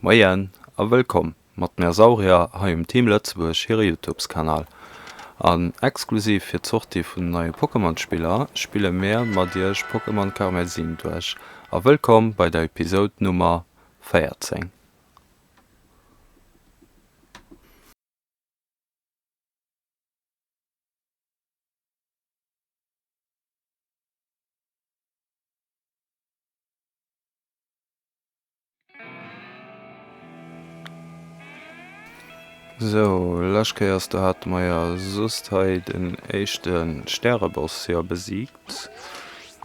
Moien a wëllkomm mat mär Saurier hei um Team Lëtzebuerg hire Youtubes Kanal. An exklusiv fir d'Sortie vun den neie Pokémon Spiller spille mär mat iech Pokémon Karmesin duerch. A wëllkomm bei der Episode Nummer 14. Sou, lescht Kéiers do hate mer jo soss hei den éischte Stäreboss jo besiegt.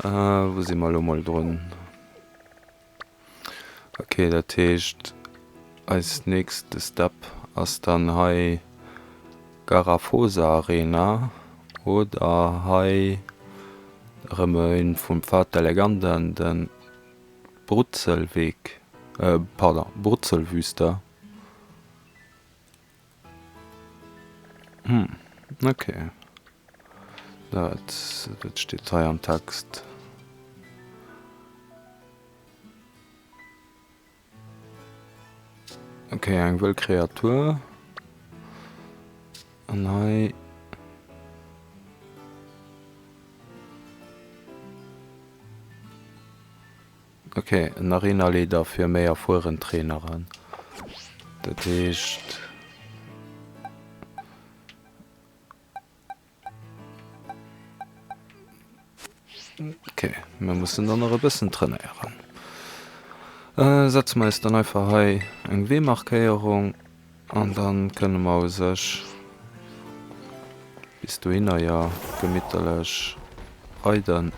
Wou si mer elo mol drun? Ok, dat heescht eis nächste Step ass dann hei Garafosa Arena oder hei erëm een vum Pfad der Legenden, den Brutzelweg, pardon, Brutzelwüste. Hm, ok. Dat, dat steet hei am Text. Ok, eng wëll Kreatur. An hei. Ok, en Arenaleeder fir méi erfueren Traineren. Dat heescht. Ok, mir mussen dann nach e bëssen trainéieren. Setze mer eis dann einfach hei eng Weemarkéierung an dann kënne mer u sech bis dohinner jo gemitterlech reiden.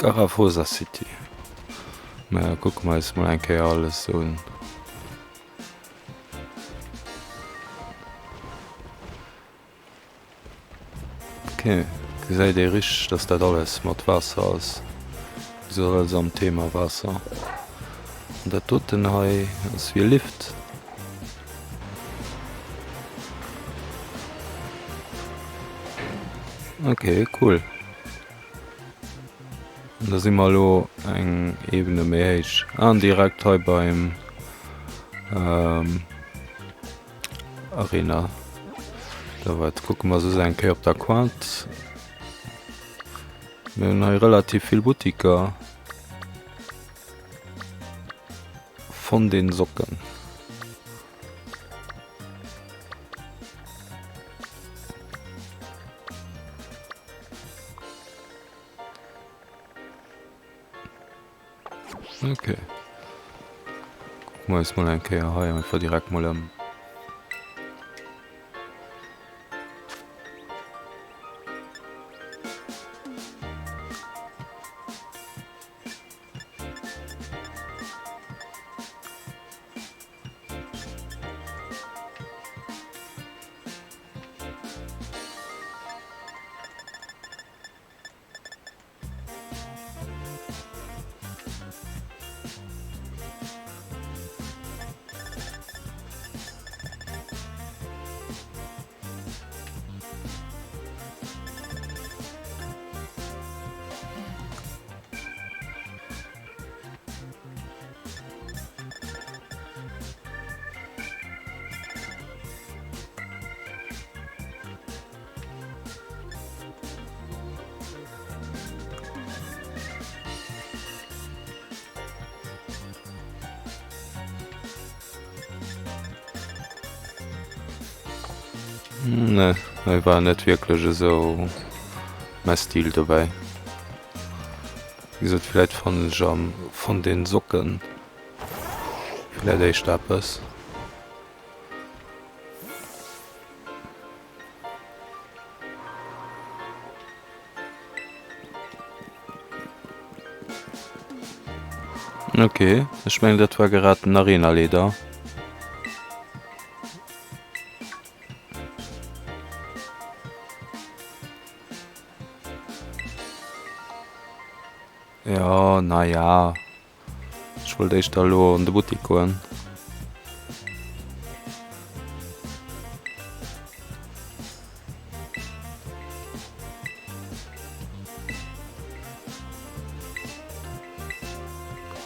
Garafosa City. Mä kucke mer eis mol eng Kéier alles un. Ok, gesäit ee richteg dass dat alles mat Waasser ass, sou alles am Thema Waasser. An dat doten hei ass wéi e Lift. Ok, cool. An da si mer elo eng Ebene méi héich. An direkt hei beim Arena. Da wat kucke mer soss eng Kéier op der Quinte. Mir hunn hei relativ vill Buttiker. Von den Socken. Okay. Kucke mer eis mol eng Kéier hei einfach direkt mol ëm. Nee, hei war net wierklech esou mäi Stil dobäi. Wéi gesot, vläit fannen ech am von den Socken vläit éischter eppes. Ok, ech mengen dat war grad den Arenaleeder. Jo, naja. Ech wollt éischter elo an de Buttik goen.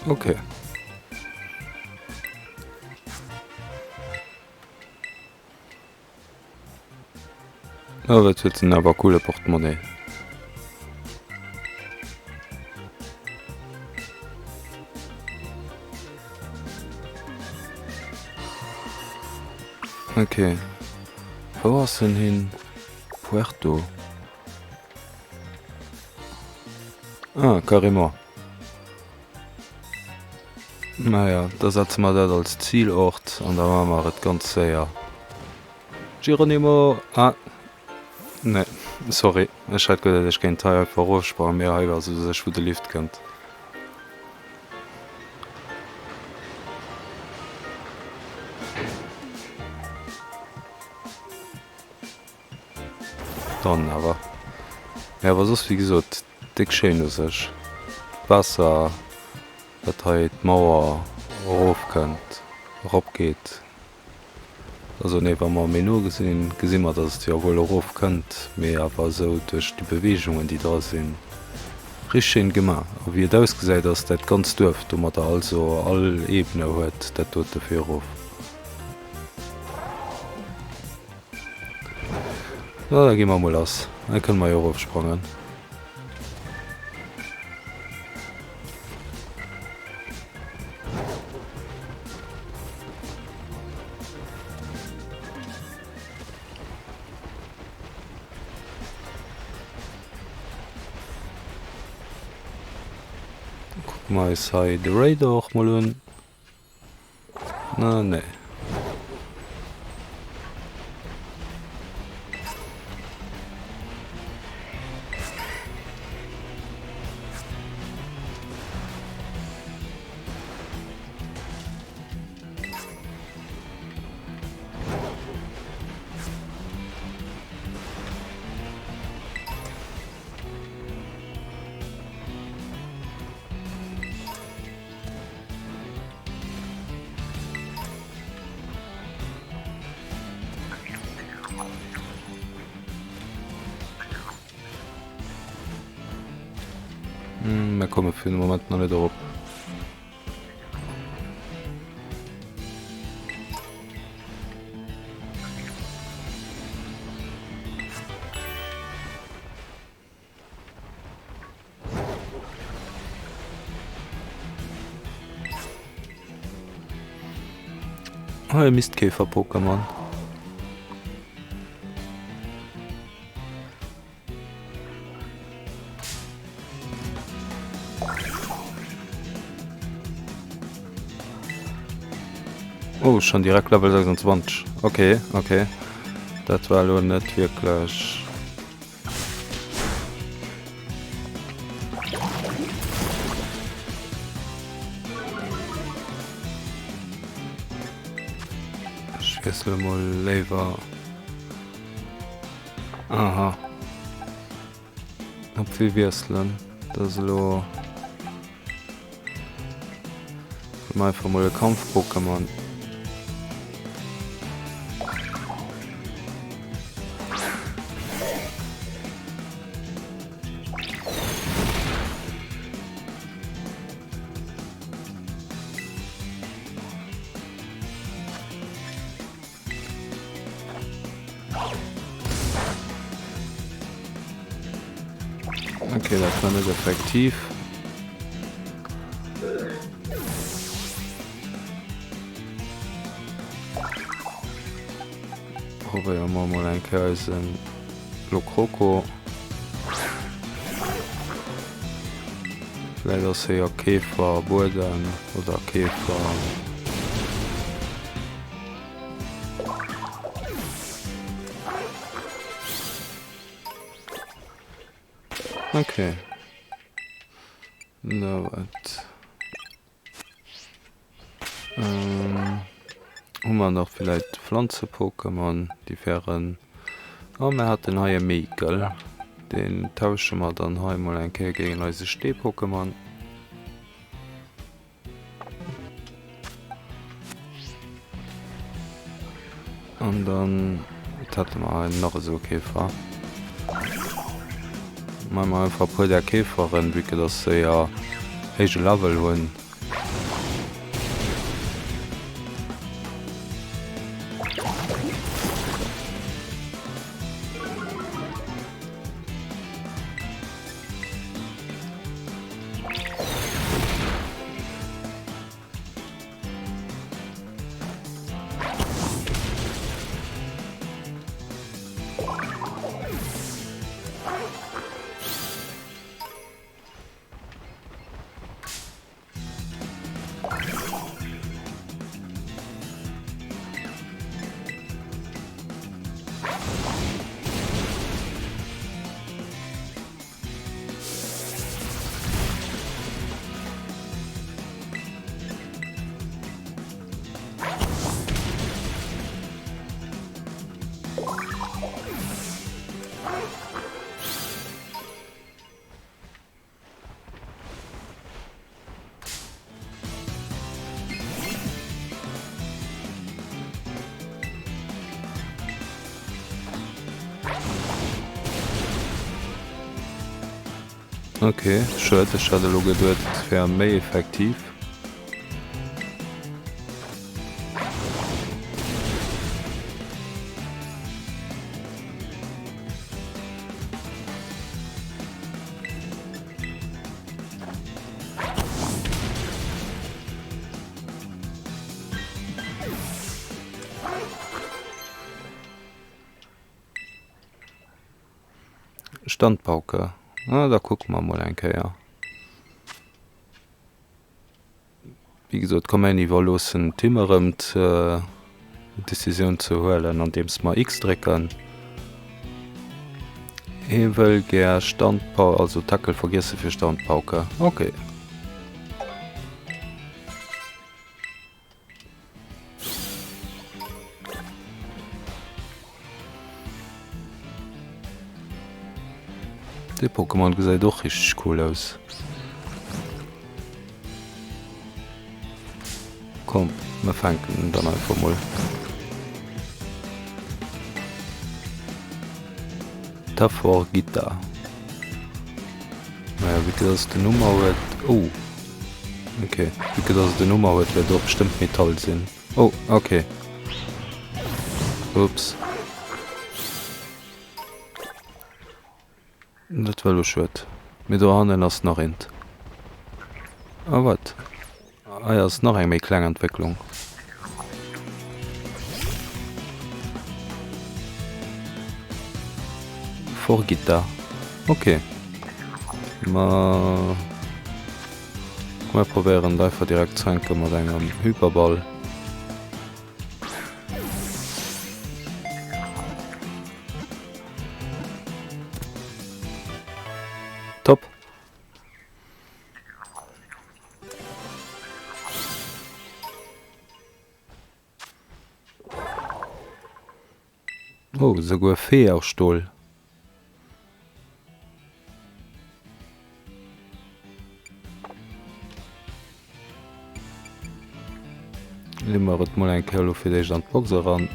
Okay. Oh, dat huet en awer coole Portemonnaie. Ok, wou ass en hin? Puerto. Ah, carrément. Naja, da setze mer dat als Zielort an da maache mer et ganz séier. Geronimo! Ah, nee, sorry, ech hat geduet, ech kéint hei einfach erofsprangen, mee hei ass u sech, wou de Lift kënnt. Dann awer. Mee awer soss, wéi gesot, déck schéin u sech. D'Waasser, wat hei d'Mauer erofkënnt, eropgeet. Also nee, wa mer méi no gesinn, gesi mer, datt et jo wuel erof kënnt, mee awer esou duerch déi Beweegungen, déi dra sinn, richteg schéin gemaach. A wéi et ausgesäit, ass dat ganzt Duerf domadder, also all Ebene huet dat dote fir erof. Na, da gi mer emol lass. Da kënne mer jo erofsprangen. Kucke mer eis hei de Radar och mol un. Na, nee. komme fir de Moment nach net erop. Oh, e Mistkäfer-Pokémon. Oh, schon direkt Level 26. Okay, okay. Dat war elo net wierklech. Ech wiessele mol léiwer. Aha. Op wie wiesselen? Dat ass elo. Huele mer einfach mol e Kampf-Pokémon. Okay, dat war net effektiv. Probéiere mer mol eng Kéier eisen Lokroko. Vläit ass hie jo Käfer Buedem oder Käfer. Okay. Na wat. Ähm, hu mer nach vielleicht Pflanze-Pokémon, déi wären. Oh, mir haten hei e Meekel. Den tausche mer dann hei mol eng Kéier géint eise Stee-Pokémon. An dann hätte mer hei nach esou e Käfer. Maache mer einfach e puer där Käferen, vue que dass se jo héije Level hunn. Ok, schued, ech hat elo geduet et wär méi effektiv. Standpauke, na da kucke mer mol eng Kéier. Wéi gesot, komm mir iwwerloossen d'Team erëm d'Decisioun ze huelen, andeems mer X drécken. Hie wëll gär Standpau, also Tackle vergiesse fir Standpauke. Ok. Dee Pokémon gesäit och richteg cool aus. Komm, mer fänken en dann einfach mol. Taforgita. Naja, vue que dass et en Hummer huet. Oh! Ok, vue que dass et en Hummer huet, wäert et och bestëmmt Metall sinn. Oh, ok. Ups. Dat war elo schued. Mee dohannen ass nach eent. Ah, wat? Hei ass nach eng méi kleng Entwécklung. Forgitta. Ok. Ma mer probéieren et einfach direkt ze hänke mat engem Hyperball. Top. Oh, esouguer Fee aus Stol. Leeë mer et mol eng Kéier elo fir d'éischt an d'Box eran.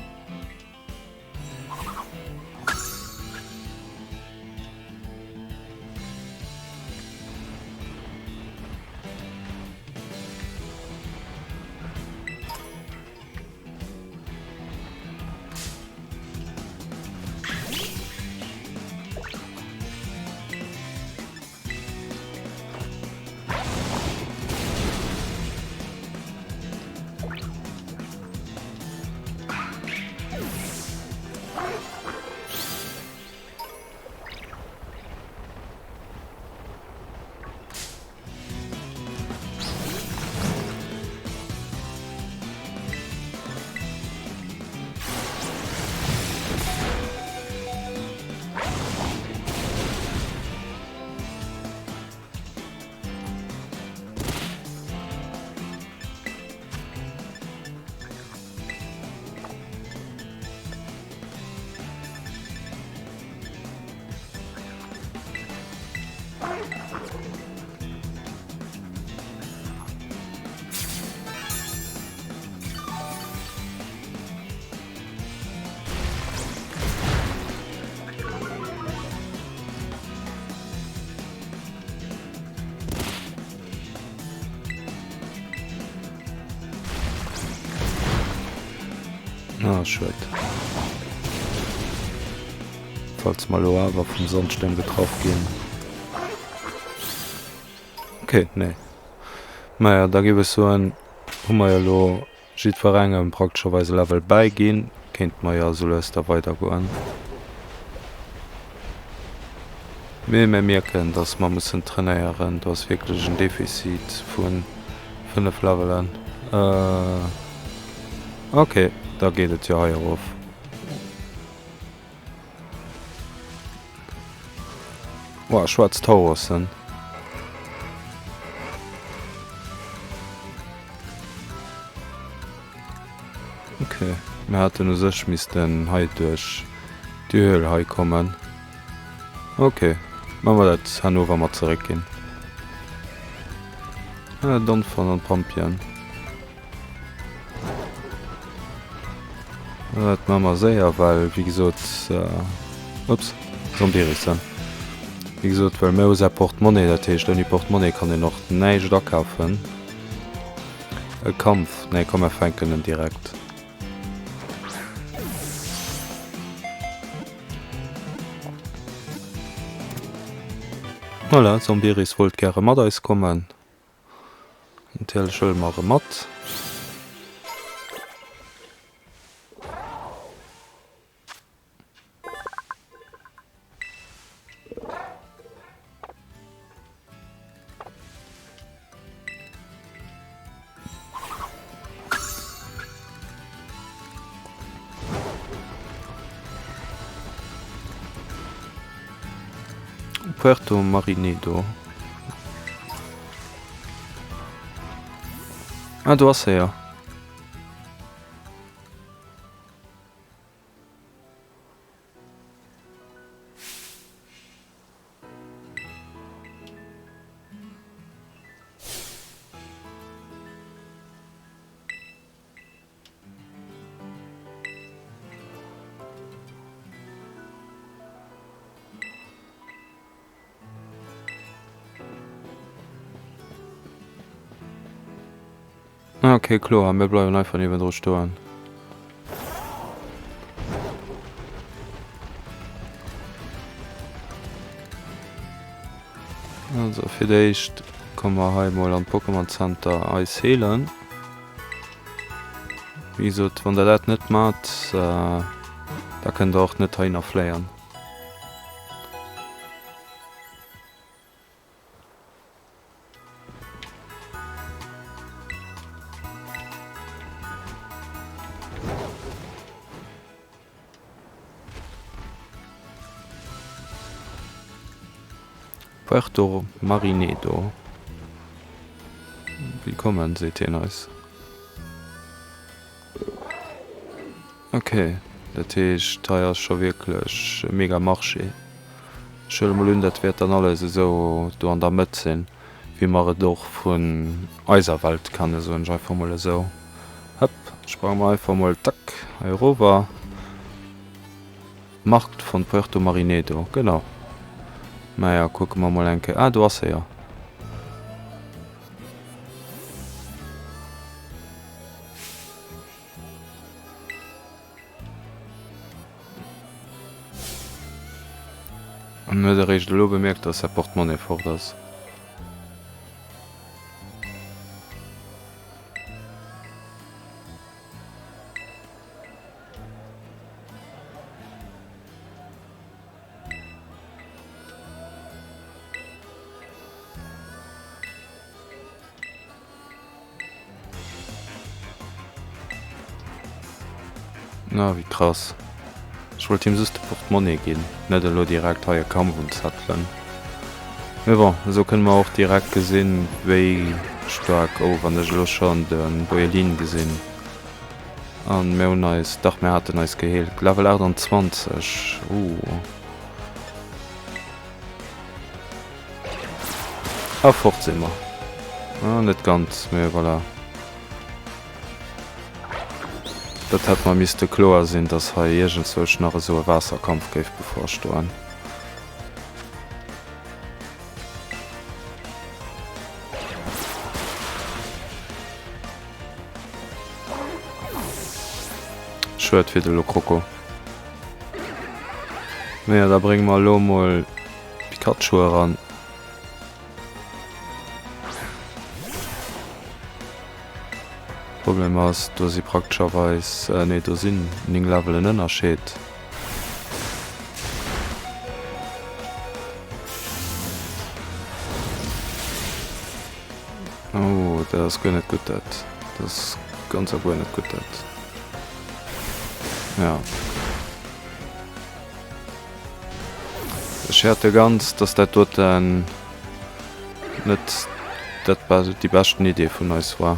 Ah, schued. Falls mer elo awer vum Sandstuerm getraff ginn. Ok, nee. Maja, da géif ech soen, hu mer jo elo jiddwerengem praktescherweis e Level bäiginn. Kéinte mer jo esou lues da weidergoen. Mee mir mierken, dass mer mussen trainéieren. Do ass wierklech en Defizit vu 5 Levelen. Ok, da geet et jo hei erof. Wow, schwaarz Taurussen. Ok, mir haten u sech missten hei duerch déi Höhl hei kommen. Ok, maache mer dat herno wa mer zeréck ginn. Donphan an Pampien. Dat maache mer séier, well wéi gesot, ups, Zombirissen. Wéi gesot, well mir hu säi Portemonnaie, dat heescht ouni Portemonnaie kann een och näischt akafen. E Kampf, nee komm mer fänken en direkt. Voilà, Zombiris wollt gäre mat eis kommen. Natierlech huele mer e mat. Puerto Marinedo. Ah, do ass se jo. Ah, okay, kloer, mir bleiwen einfach niewendru stoen. Also, fir d'éischt komme mer hei mol an d'Pokémon Center eis heelen. Wéi gesot, wann der dat net mat, da kënnt der och net heihinner fléien. Puerto Marinedo. Willkommen, seet hien eis. Ok, dat heescht hei ass scho wierklech e mega Marché. Ech huele mol un, dat wäert dann alles esou do an der Mëtt sinn, wéi mer et och vun eiser Welt kennen, soen ech einfach mol esou. Hëpp, sprange mer einfach mol, tack, hei erover. Markt von Puerto Marinedo, genau. Naja, kucke mer mol eng Kéier. Ah, do ass se jo. An huet eréischt elo bemierkt, dass säi Portemonnaie fort ass. Na wéi krass. Ech wollt him just de Portemonnaie ginn, net elo direkt hei e Kampf unzettelen. Mee bon, esou kënne mer och direkt gesinn, wéi staark, oh wann ech elo schonn de Boyelin gesinn. An mir hunn eis, dach mir haten eis geheelt. Level 28, ooh. A fort si mer. Ah, net ganz, mee voilà. Dat hätt mer misste kloer sinn, dass hei iergendzwousch nach esou e Waasserkampf géif bevorstoen. Schued fir de Lokroko. Naja, da brénge mer elo mol Pikachu eran. Problem ass, do si praktescherweis, nee do sinn 9 Levelen Ënnerscheed. Oh, dat ass guer net gutt dat. Dat ass ganz a guer net gutt dat. Ja. Ech fäerte ganz, dass dat doten net dat déi beschten Idee vun eis war.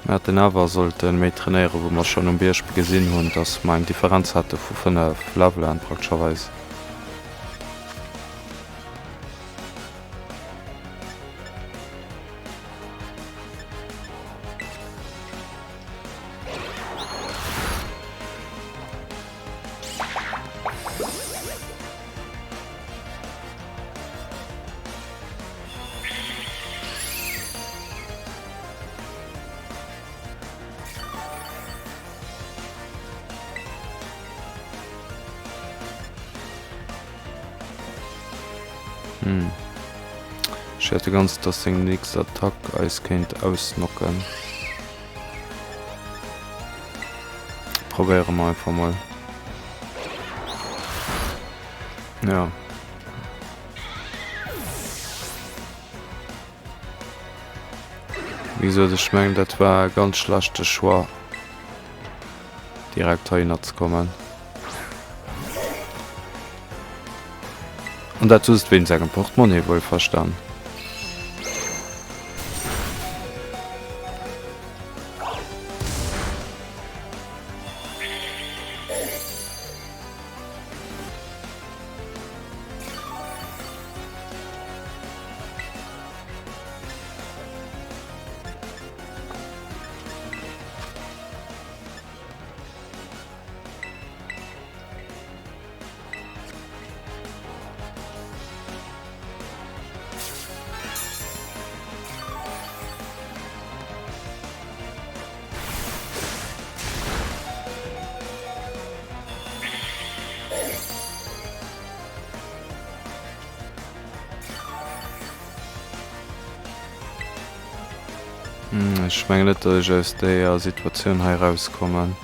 Mir hätten awer sollte méi trainéieren, wou mer schonn um Bierg gesinn hunn, dass mer eng Differenz hate vu 5 Levelen praktescherweis. Hm. Ech fäerte ganz, dass seng nächst Attack eis kéint ausknocken. Probéiere mer einfach mol. Ja. Wéi gesot, ech mengen dat war e ganz schlechte Choix direkt heihinner ze kommen. An dat just wéinst engem Portemonnaie, wuel verstan. Ech mengen net, datt ech aus deeër Situatioun hei erauskommen.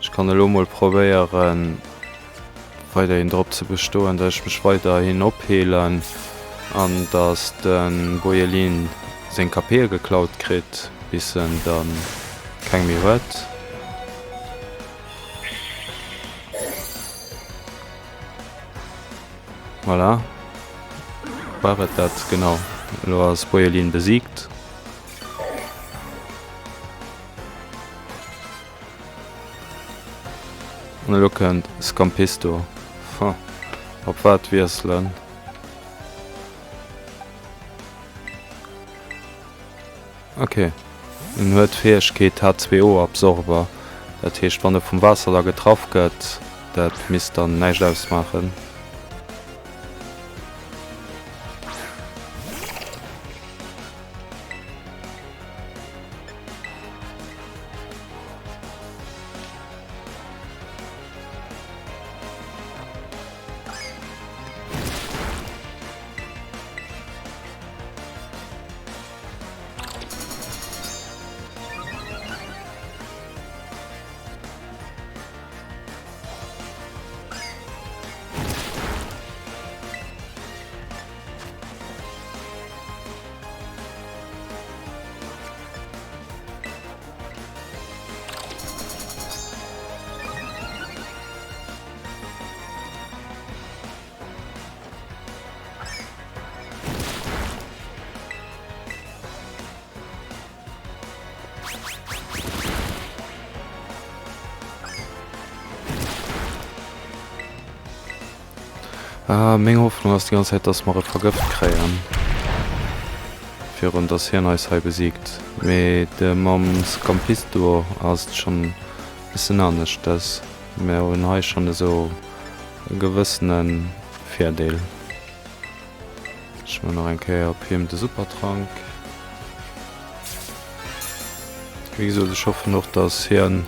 Ech kann elo mol probéieren, weiderhin drop ze bestoen, datt ech mech weiderhin opheelen an datt de Boyelin seng KPe geklaut kritt, bis en da keng méi huet. Voilà. War et dat? Genau. Elo ass Boyelin besiegt. An elo kënnt Scampisto. Ha. Op wat wiesselen? Ok. En huet d'Fäegkeet H2O Absorber. Dat heescht wann e vum Waasser da getraff gëtt, dat misst dann näischt ausmaachen. Ah, meng Hoffnung ass déi ganz Zäit, dass mer e vergëft kréien, virun dass hien eis hei besiegt. Mee de mam Scampisto ass et schonn e bëssen aneschtes. Mer hunn hei schonn esou e gewëssene Virdeel. Ech man nach eng Kéier op him de Supertrank. Wéi gesot, ech hoffen och, dass hien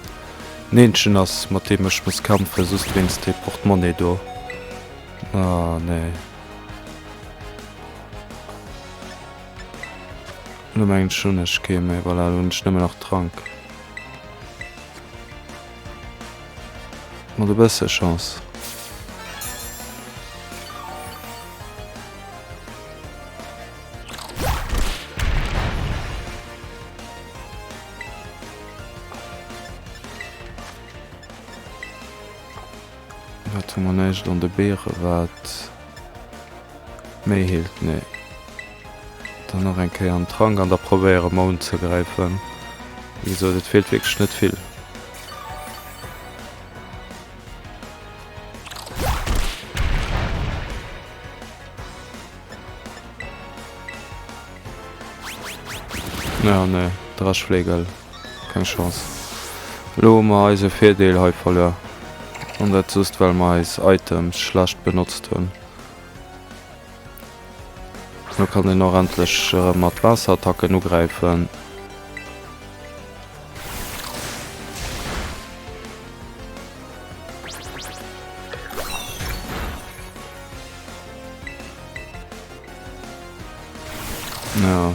den eenzegen ass, mat deem ech muss kämpfen, soss wéinst dee Portemonnaie do. Ah, nee. Elo mengen ech hunn ech kee méi. Voilà, elo hunn ech nëmmen nach Trank. Mat e bësse Chance. Wat hu mer näischt an de Beere wat méi heelt? Nee. Dann nach eng Kéier an Trank an da probéiere mer unzegräifen. Wéi gesot, et feelt wierklech net vill. Ja, nee, Dreschflegel, keng Chance. Elo hu mer eise Virdeel hei verluer. An dat just well mer eis Items schlecht benotzt hunn. Lo kann een och endlech erëm mat Waasserattacken ugräifen. Ja.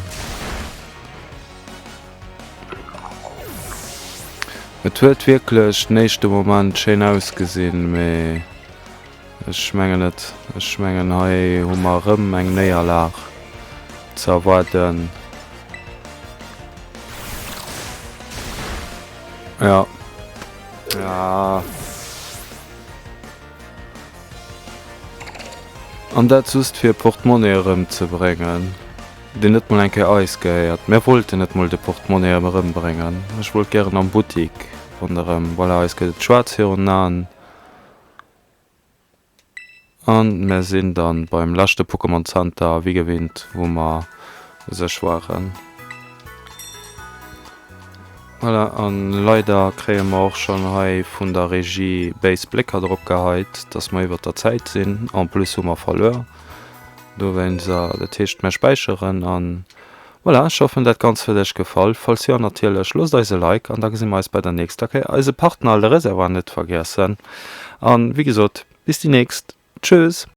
Et huet wierklech den éischte Moment schéin ausgesinn, mee ech mengen net. Ech mengen hei hu mer erëm eng Néierlag ze erwaarden. Ja. Ja. An dat just fir e Portemonnaie erëmzebréngen, deen net mol eng Kéier eis gehéiert. Mir wollten net mol de Portemonnaie erëmbréngen. Ech wollt gären am Buttik ronderëm. Voilà, eis gëtt et schwaarz virun den Aen. An mir sinn dann beim leschte Pokémon Center, wéi gewinnt, wou mer u sech waren. Voilà, an leider kréie mer och schonn hei vun der Regie béis Blécker drop geheit, dass mer iwwert der Zäit sinn. En plus hu mer verluer dowéinst. Dat heescht, mer späicheren an voilà, ech hoffen dat Ganzt huet iech gefall. Falls jo, natierlech loosst eis e Like an da gesi mer eis bei der nächster Kéier. Eise Partner Le Réservoir net vergiessen an wéi gesot, bis déi nächst. Tschüss!